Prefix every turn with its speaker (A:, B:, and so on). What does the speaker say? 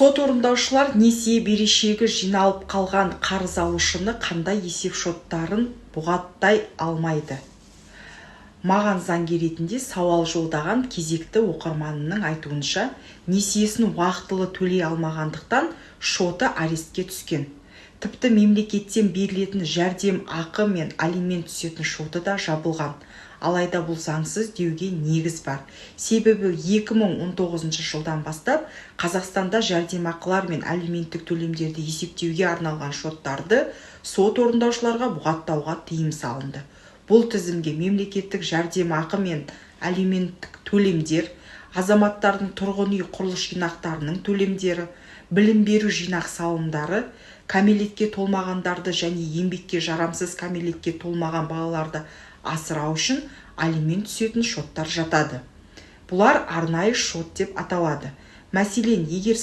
A: Сот орындаушылар несие берешегі жиналып қалған қарыз алушыны қандай есепшоттарын бұғаттай алмайды? Маған заңгер ретінде сауал жолдаған кезекті оқырманымның айтуынша, несиесін уақытылы төлей алмағандықтан шоты арестке түскен. Тіпті мемлекеттен берілетін жәрдем ақы мен алимент түсетін шоты да жабылған. Алайда бұл заңсыз деуге негіз бар. Себебі 2019 жылдан бастап Қазақстанда жәрдемақылар мен алименттік төлемдерді есептеуге арналған шоттарды сот орындаушыларға бұғаттауға тыйым салынды. Бұл тізімге мемлекеттік жәрдемақы мен алименттік төлемдер, азаматтардың тұрғын үй құрылыс жинақтарының төлемдері, білім беру жинақ салымдары, кәмелетке толмағандарды және еңбекке жарамсыз кәмелетке толмаған балаларды асырау үшін алимент түсетін шоттар жатады. Бұлар арнайы шот деп аталады. Мәселен, егер